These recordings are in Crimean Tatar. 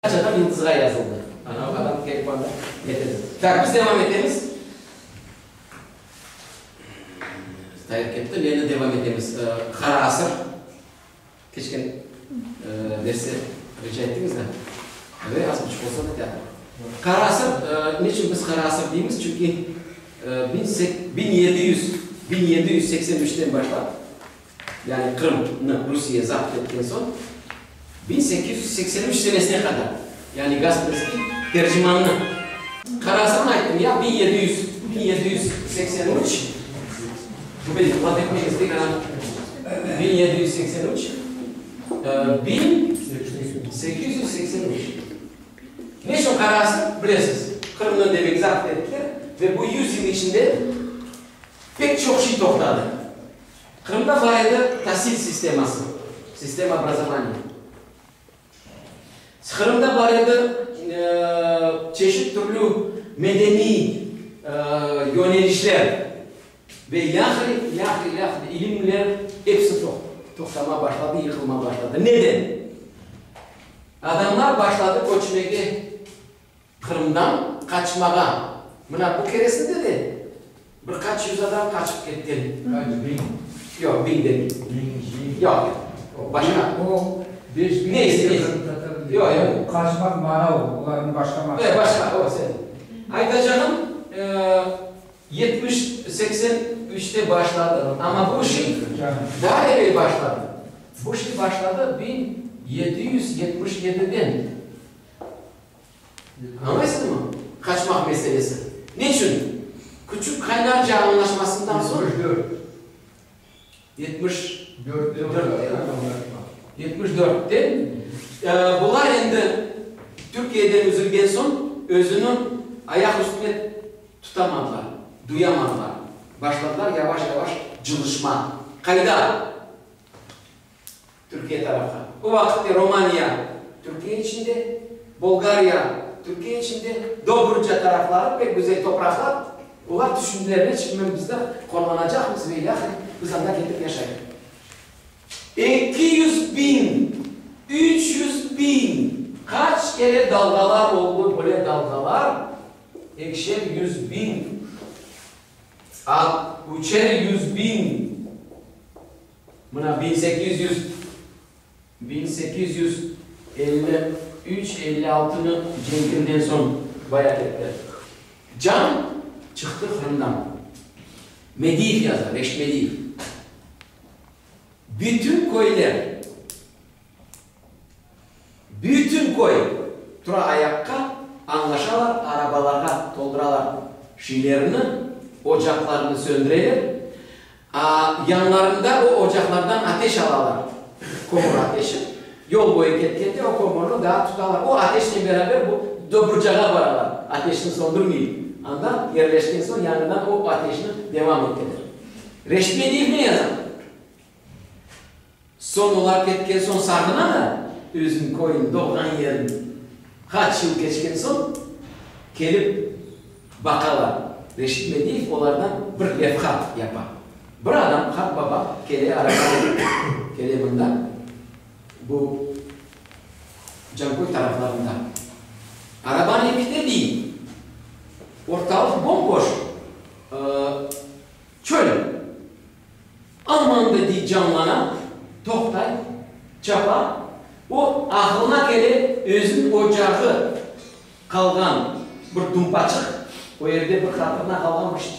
Qaç adam yıldızğa yazıldı? Ana, o adam kelip anda ketirdi. Tak, biz devam etemiz. Tayır ketti. Neni devam etemiz? Qara asır. Keçken derste rica ettiñiz de. Ve az buçuq olsa da teatr. Qara asır, neçün biz qara asır deymiz? Çünki 1700, 1783-ten başlap, yani Qırımnı Rusiye zapt etken soñ, 1883 senesine qadar, yani Gasprinskiy Tercimannı qarasını ayttım ya, 1700, 1783, bu beni laf etmeñiz pek ana, 1783, 1883. Ne içün qarası, bilesiz, Qırımnı demek zapt ettiler ve bu yüz yıl içinde pek çoq şey toqtadı. Qırımda bar edi tasil sisteması, sistema obrazovaniya. Qırımda bar edi çeşit türlü medeniy yönelişler ve ilâhre, ilâhre, ilâhre ilimler episi toqtama başladı, yıqılma başladı. Neden? Adamlar başladı köçmege Qırımdan qaçmağa. Mına bu keresinde de bir qaç yüz adam qaçıp ketken. Qaç biñ? Yoq, biñ degil. Biñ, Yoq, o başqa. O, 5000 Neyse, neyse. qırımtatar. Yoq, yoq. Qaçmaq mana o, olarnıñ başqa maqsadı. E, başqa, o, sen. Aytacağım, 70, 83-te başladı, amma bu şey daa evel başladı. Bu şey başladı 1777-den. Añlaysıñmı? Qaçmaq meselesi. Neçün? Küçük Kaynarca añlaşmasından soñ. 74. 74-te, 74-te bular endi Türkiyeden üzülgen soñ özüni ayaq üstüne tutamadılar, duyamadılar. Başladılar yavaş-yavaş cılışma. Qayda? Türkiye tarafqa. O vaqıtte Romaniya Türkiye içinde, Bolgariya Türkiye içinde, Dobruca tarafları pek güzel topraqlar. Olar tüşündiler, neçün men bizde qorlanacaqmız ve ilâhre, biz anda ketip yaşayıq. 200 biñ, 300 biñ, qaç kere dalğalar oldı, böyle dalğalar, ekişer yüz biñ, üçer yüz biñ. Mına 1800, 1853, 56-nı cenkinden soñ bayağı ketti. Can çıqtı Qırımdan. Mediyev yaza, Reşit Mediyev. Bütün köyler, bütün köy tura ayaqqa, añlaşalar, arabalarğa tolduralar şeylerini, ocaqlarını söndüreler. A, yanlarında o ocaqlardan ateş alalar, kömür ateşi. Yol boyu ketkende o kömürni daa tutalar. O ateşnen beraber bu Dobrucağa baralar, ateşni söndürmeyip. Anda yerleşken soñ yañıdan o ateşni devam eteler. Reşit Mediyev ne yaza? Soñ olar ketken soñ sağına da özüniñ köyün, doğğan yerin. Qaç yıl keçken soñ kelip baqalar. Reşit Mediyev olardan bir levha yapa. Bir adam, qartbaba, kele arabanen, kele mında, bu Canköy taraflarında. Arabanen kite dey, ortalıq bom-boş, çöl. Aman da dey canlana, toqtay, çapa, o aqlına kele özüniñ ocağı qalğan bir dumpaçıq, o yerde bir hatırına qalğan bir şey.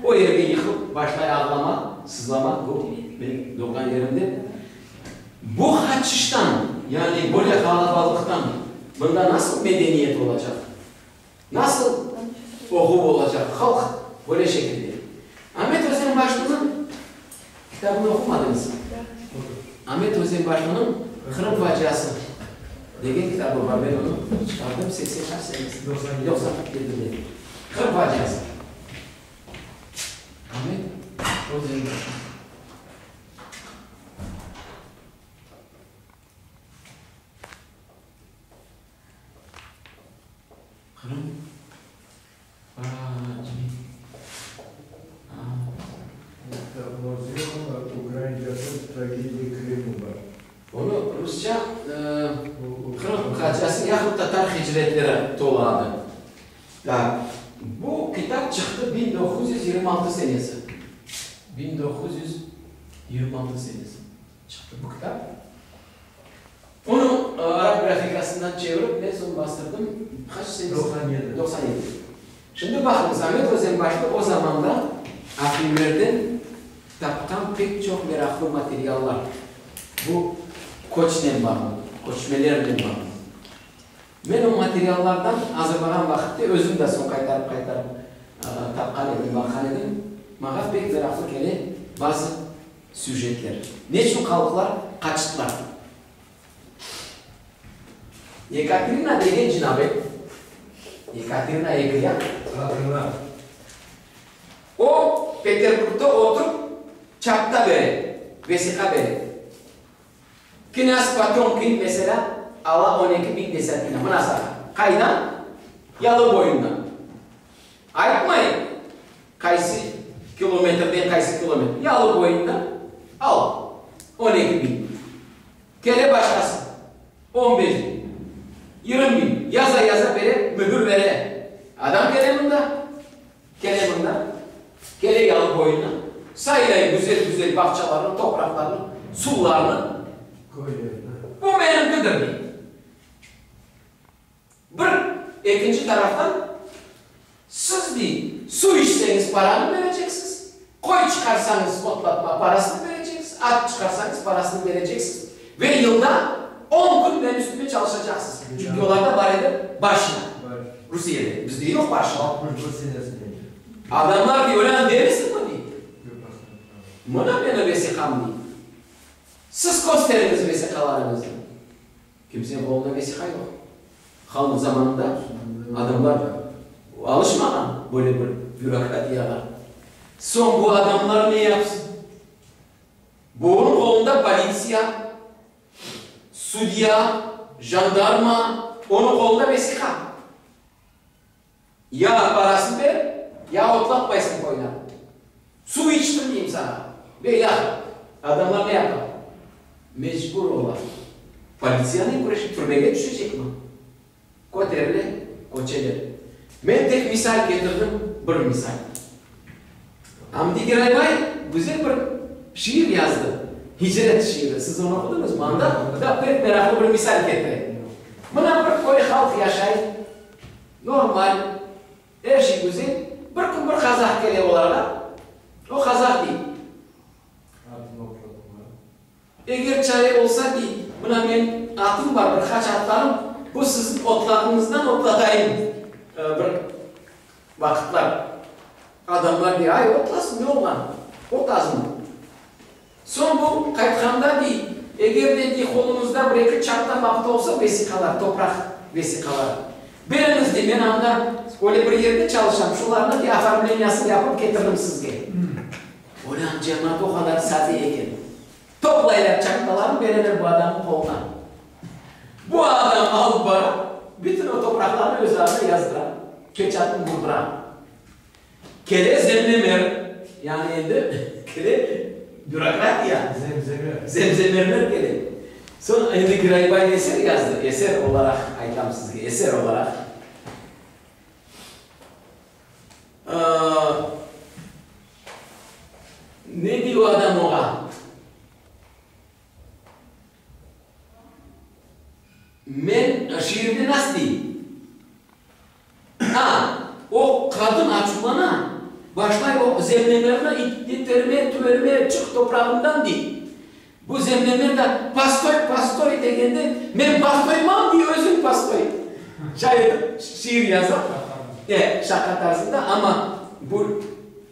O yerge yıqılıp başlay ağlamaq, sızlamaq, bu menim doğğan yerim dep. Bu qaçıştan, yani böyle qalabalıqtan mında nasıl medeniyet olacaq? Nasıl oquv olacaq? Halq böyle şekilde. Amet Özenbaşlınıñ kitabını oqumadıñız? Amet Özenbaşlınıñ Qırım faciası degen kitabı bar. Men onı çıqardım 80 qaç senesi? 97-de. Qırım faciası. Amet Özenbaşlı. Qırım Ukraincası Tragediya Krımu bar. Onı rusça Qırım faciası. Grafikaası yahut Tatar hicretleri tolu adı. Tak, bu kitap çıqtı 1926 senesi. 1926 senesi çıqtı bu kitap. Onı arap grafikasından çevirip, men soñ bastırdım. Qaç senesi? 97. 97. Şimdi baqıñız, Amet Özenbaşlı o zamanda arhivlerden tapqan pek çoq meraqlı materiallar. Bu köçnen bağlı, köçmelernen bağlı. Men o materiallardan azırlağan vaqıtte özüm de soñ qaytarıp-qaytarıp tapqan edim, baqqan edim. Maña pek meraqlı kele bazı süjetler. Neçün halqlar qaçtılar? Yekaterina degen cinabet, Yekaterina Ekiya. Qadına. O, Peterburgda oturıp, çapta bere, vesiqa bere. Knâz Potömkin, meselâ, ala on eki biñ desâtina. Mına saña. Qaydan? Yalı boyundan. Aytmay, qaysı kilometrden qaysı kilometr. Yalı boyundan al on eki biñ. Kele başqası, on beş biñ, 20 biñ. Yaza-yaza bere, mühür bere. Adam kele mında, kele mında, kele yalı boyuna, saylay güzel-güzel bağçalarnı, topraqlarnı, suvlarnı. Bu menimkidir, dey. Bir, ekinci taraftan, siz, dey, suv içseñiz paranı bereceksiz, qoy çıqarsañız otlatma parasını bereceksiz, at çıqarsañız parasını bereceksiz ve yılda 10 kün benim üstüme çalışacaqsız. Çünki olarda bar edi başina. Rusiyede. Bizde yoq başina. 61 senesinde. Adamlar dey, öyle derisiñ mi, dey. Mına menim vesiqam, dey. Siz kösteriñiz vesiqalarıñıznı. Kimseniñ qolunda vesiqa yoq. Hanlıq zamanında adamlar alışmağan böyle bir bürokratiyağa. Soñ bu adamlar ne yapsın? Bunıñ qolunda politsiya, sudya, jandarma, onıñ qolunda vesiqa. Ya parasını ber, ya otlatmaysıñ qoylarnı. Suv içtim deyim saña. Ve ilâhre. Adamlar ne yapar? Mecbur ola. Politsiyanen küreşip türmege tüşecekmi? Köterile, köçeler. Men tek misal ketirdim, bir misal. Amdi Giraybay güzel bir şiir yazdı. Hicret şiiri. Siz onı oqudıñızmı? Anda da pek meraqlı bir misal ketire. Mına bir köy halq yaşay. Normal, er şey güzel. Bir kün bir qazaq kele olarğa. O qazaq dey. Eger çare olsa, dey, mına men atım bar, bir qaç atlarım, bu siziñ otlağıñızdan otlatayım bir vaqıtlar. Adamlar dey, ay, otlasın, ne olğan, ot azmı? Soñ bu qaytqanda, dey, eger de, dey, qoluñızda bir-eki çapta-mapta olsa, vesiqalar, topraq vesiqaları, beriñiz, dey, men anda öyle bir yerde çalışam, şularnı, dey, oformleniyasını yapıp ketiririm sizge. Olân, cemaat o qadar sade eken. Toplaylar çaptalarnı, bereler bu adamnıñ qoluna. Bu adam alıp bara, bütün o topraqlarnı öz adına yazdıra, peçatını vurdıra. Kele zemnemer, yani endi kele bürokratiya. Zemzemer. Zemzemerler kele. Soñ endi Giraybay eser yazdı, eser olaraq aytam sizge, eser olaraq. Ne dey o adam oña? Men şiirde nasıl dey? A, o qadın açuvlana, başlay o zemnemerni iterme, tüverme, çıq toprağımdan dey. Bu zemnemer de postoy, postoy degende, men postoymam dey, özüñ postoy. Şay etip şiir yaza, e, şaqa tarzında, amma bu,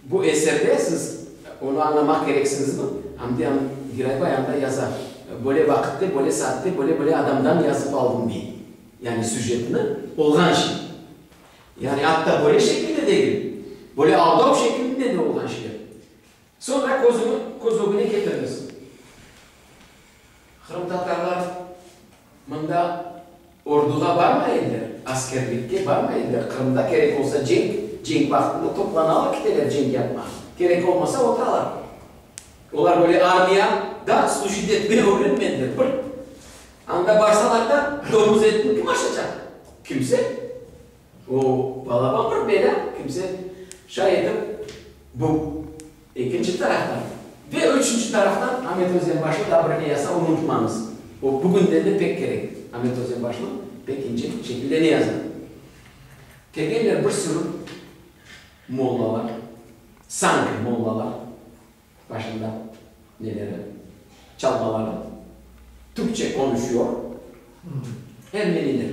bu eserde siz onı añlamaq kereksiñizmi, Amdi Giraybay anda yaza, böyle vaqıtte, böyle saatte, böyle-böyle adamdan yazıp aldım dey. Yani süjetini, olğan şey. Yani atta böyle şekilde degil, böyle aldav şekilinde de olğan şeyler. Soñra közüni, köz ögüne ketiriñiz. Qırımtatarlar mında orduğa barmay ediler, askerlikke barmay ediler. Qırımda kerek olsa cenk, cenk vaqtında toplanalar, kiteler cenk yapmağa. Kerek olmasa oturalar. Olar böyle armiyada slujit etmege ögrenmediler. Bir. Anda barsalar da, domuz etini kim aşacaq? Kimse. O, balaban bir belâ, kimse. Şay etip, bu, ekinci taraftan. Ve üçünci taraftan, Amet Özenbaşlı daa bir ne yaza, onı unutmañız. O, bugünden de pek kerek. Amet Özenbaşlı pek ince şekilde ne yaza? Kelgenler bir sürü mollalar, sanki mollalar, başında neleri, çalmaları, türkçe qonuşuyor, ermeniler.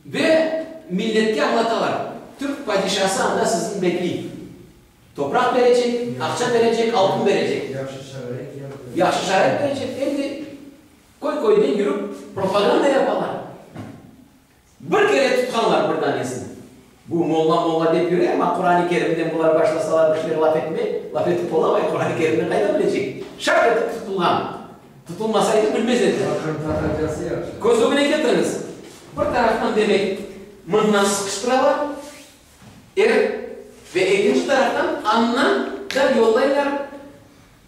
Ve milletke añlatalar, türk padişası anda sizni bekliy, topraq berecek, aqça berecek, altın berecek. Yahşı şarait berecek. Endi köy-köyden yürip propaganda yapalar. Bir kere tutqanlar bir danesini. Bu molla molla dep yüre, amma Quran-ı Kerimden bular başlasalar bir şeyler laf etmey, laf etip olamay, Quran-ı Kerimni qaydan bilecek? Şart etip tutulğan. Tutulmasaydı bilmez ediler. Qırımtatarcası yahşı. Köz ögüne ketiriñiz. Bir taraftan demek mından sıqıştıralar, er, ve ekinci taraftan andan da yollaylar,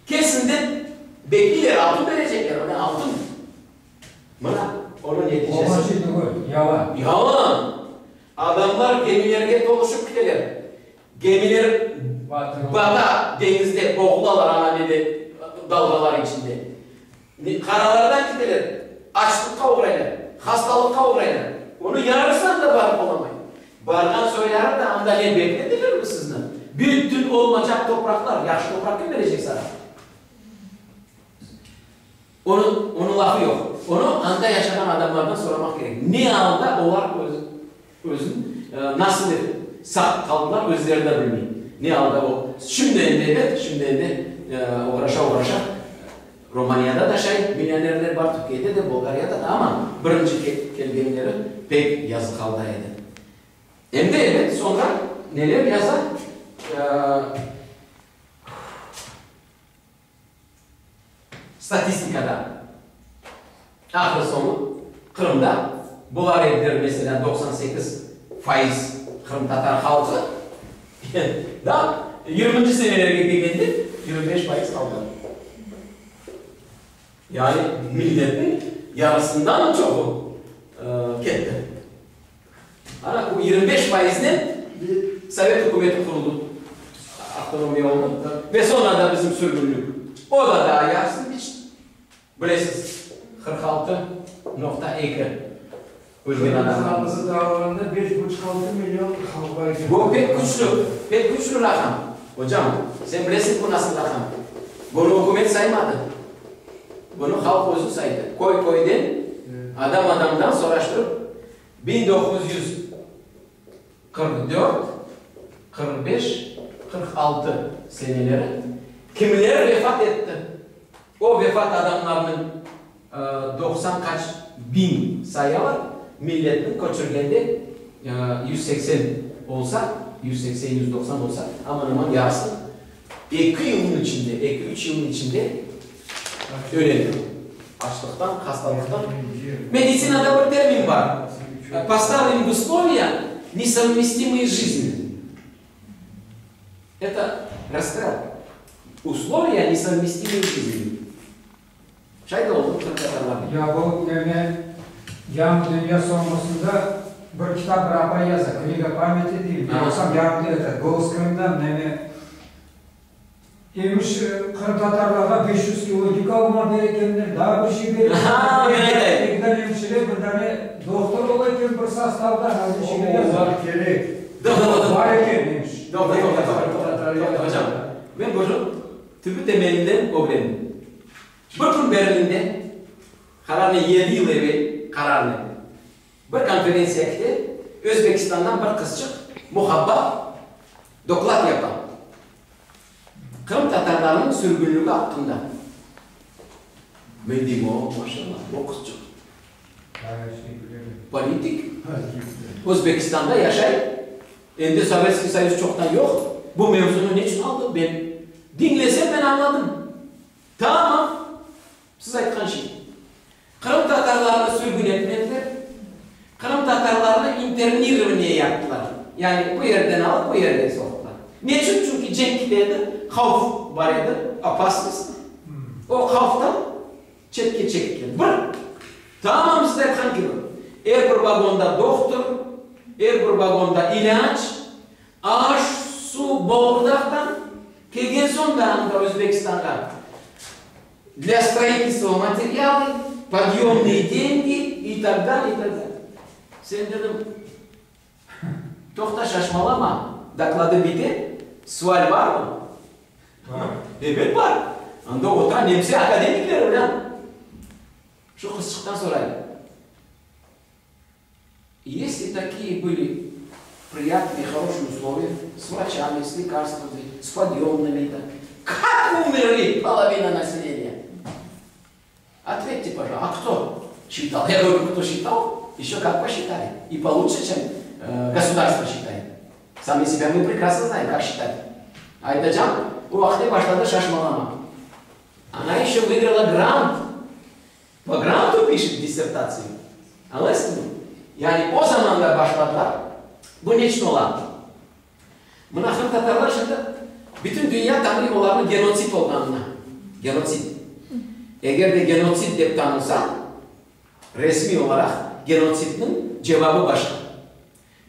kelsin dep bekleyler, altın berecekler, mına altın. Mına onıñ neticesi. Olğan şey tügül, yalan. Yalan! Adamlar gemilerge toluşıp kiteler. Gemiler bata, deñizde boğulalar ana nede, dalğalar içinde. Qaralardan kiteler, açlıqqa oğraylar, hastalıqqa oğraylar. Onı yarısı anda barıp olamay. Barğan soyları da anda ne bekledilermi sizni? Bütün olmacaq topraqlar, yahşı topraq kim berecek saña? Onıñ, onıñ lafı yoq. Onı anda yaşağan adamlardan soramaq kerek. Ne alda olar öz, özün nasıl etip sağ qaldılar, özleri de bilmey. Ne alda o. Şimdi endi ebet, şimdi endi oğraşa-oğraşa Romaniyada da şay millionerler bar, Türkiyede de, Bolgariyada da, amma birinci kelgenleri pek yazıq alda edi. Endi ebet, soñra neler yaza? Statistikada, ahır-soñu, Qırımda bular ediler, meselâ, 98% qırımtatar halqı, daa yirminci senelerge kelgende 25% qaldı. Yani milletniñ yarısından çoqu ketti. Ana, bu 25 faiznen Sovet ükümeti quruldı, avtonomiya oldı ve soñra da bizim sürgünlik. O da daa yarısını biçti. Bilesiz, 46.2 ölgen adamlar. Qırım dağlarında beş buçuq altı million halq bar eken. Bu pek küçlü, pek küçlü raqam. Ocam, sen bilesiñ bu nasıl raqam. Bunı ükümet saymadı. Bunı halq özü saydı. Köy-köyden, adam-adamdan soraştırıp, 1944, 45, 46 seneleri kimler vefat etti? O vefat adamlarnıñ 90 qaç biñ sayalar, milletniñ köçürgende 180 olsa, 180, 190 olsa, aman-aman yarısı eki yılnıñ içinde, eki-üç yılnıñ içinde öleler. Açlıqtan, hastalıqtan. Meditsinada bir termin bar, Поставлен в условия, несовместимые с жизнью. Это расстрел. Условия, несовместимые с жизнью. Şay da oldı qırımtatarlarnen. Ya bu neme Yañı dünya soñrasında bir kitap bir apay yaza, Kniga pamяti deyim, yoqsam yañı это, Golos Krımdan neme emiş qırımtatarlarğa 500 kilo yük alma bere ekenler, daa bir şey bere ekenler, eki dane emşire, bir dane dohtor ola eken bir sostavda, öyle şeyler yaza. Olar kerek. Bar eken emiş. Toqta, toqta, toqta, toqta, ocam. Men bunı tübü temelinden ögrendim. Bir kün Berlinde, qararnen yedi yıl evel, qararnen, bir konferentsiya kete, Özbekistandan bir qızçıq Muhabbat doklad yapa qırımtatarlarnıñ sürgünligi aqqında. Men deyim, o, maşallah, o qızçıq politik, Özbekistanda yaşay, endi Sovetskiy Soyuz çoqtan yoq, bu mevzunı neçün aldı, ben diñlesem, men añladım. Tamam, siz aytqan şey. Qırımtatarlarnı sürgün etmediler, qırımtatarlarnı internirovaniye yaptılar, yani bu yerden alıp bu yerge soqtılar. Neçün? Çünki cenk kete edi, havf bar edi, opasnost. O havftan. Çetke çektiler. Bir, tamam siz aytqan kibi, er bir vagonda dohtur, er bir vagonda ilâc, aş, suv, boğurdaqtan, kelgen soñ da anda Özbekistanğa для строительства материалы, подъемные деньги и так далее, и так далее. Sen dedim, toqta şaşmalama, dokladı bite, sual barmı? Ebet bar. Anda otura nemse akademikleri bilâ. Şu qızçıqtan sorayım. Если такие были приятные, хорошие условия, с врачами, с лекарствами, с подъемными, да, как умерли половина населения? Ответьте, пожалуйста, а кто считал? Я говорю, кто считал? Еще как посчитали. И получше, чем государство считает. Сами себя мы прекрасно знаем, как считать. Aydacan o vaqıtte başladı şaşmalama. Она еще выиграла грант. По гранту пишет диссертацию. Añlaysıñmı? Yani o zamanda başladılar. Bu neçün ola? Mına qırımtatarlar şimdi bütün dünya tanıy olarnıñ genotsid olğanını. Genotsid. Eger de genotsid dep tanılsa, resmiy olaraq genotsidniñ cevabı başqa.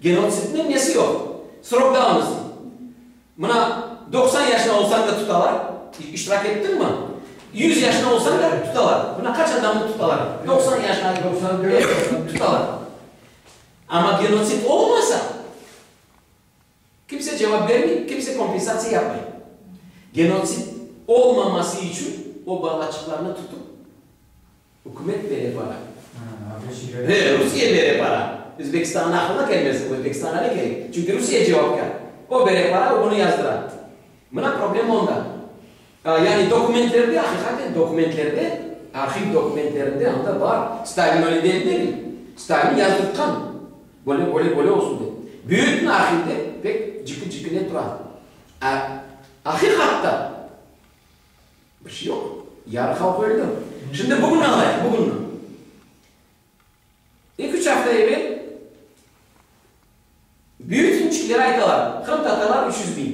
Genotsidniñ nesi yoq? Srok davnosti. Mına 90 yaşında olsañ da tutalar, iştirak ettiñmi? 100 yaşında olsañ da tutalar. Mına qaç adamnı tutalar? 90 yaşına 94 tutalar. Amma genotsid olmasa, kimse cevap bermey, kimse kompensatsiya yapmay. Genotsid olmaması içün o balaçıqlarnı tutıp, ükümet bere para. Rusiye bere para. Özbekistannıñ aqlına kelmez, Özbekistanğa ne kerek? Çünki Rusiye cevapkâr. O bere para, o bunı yazdıra. Mına problem onda. Yani dokumentlerde, aqiqaten dokumentlerde, arhiv dokumentlerinde anda bar. Stalin öyle deli degil. Stalin yazdırtqan. Böyle, böyle, böyle olsun dep. Bütün arhivde pek ciki-cikine tura. Aqiqatta bir şey yoq. Yarı halq öldi. Şimdi bugün alayıq, bugünni. 2-3 afta evel bütünçikler aytalar, qırımtatarlar 300 biñ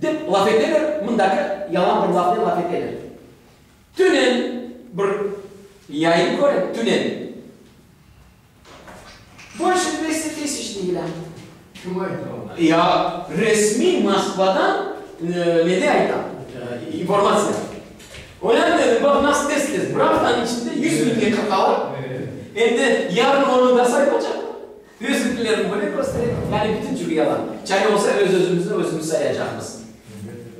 dep laf eteler, mındaki yalan bir lafnen laf eteler. Tünevin bir yayın körem, tünevin. Больше 200 тысяч deyler. Kim ayttı onı? Ya resmiy Moskvadan nede aytam, informatsiya. Öyle dedim, baq nasıl tez-tez, bir aftanıñ içinde 100 biñge qırqalar. Endi yarın onı da saymaycaq. Özünikilerini böyle köstere. Yani bütün cür yalan. Çare olsa öz-özümizni özümiz sayacaqmız.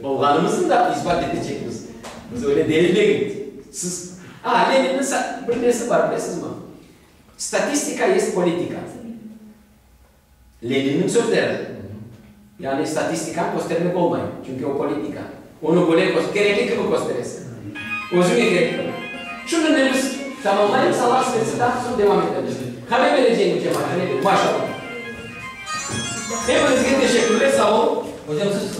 Olğanımıznı da isbat etecekmiz. Biz öyle deli degilmiz. Siz, a, Leninniñ bir nesi bar, bilesizmi? Statistika есть политика. Leninniñ sözleri. Yani statistikanı köstermek olmay, çünki o politika. Onı böyle kerekli kibi kösteresiñ. Özüñe kerek kibi. Şunıñ biz tamamlayımız, Allah nasip daa soñ devam etemiz. Haber berecegim cemaat, maşallah. Epiñizge teşekkürler, sağ olun. Hocam siz.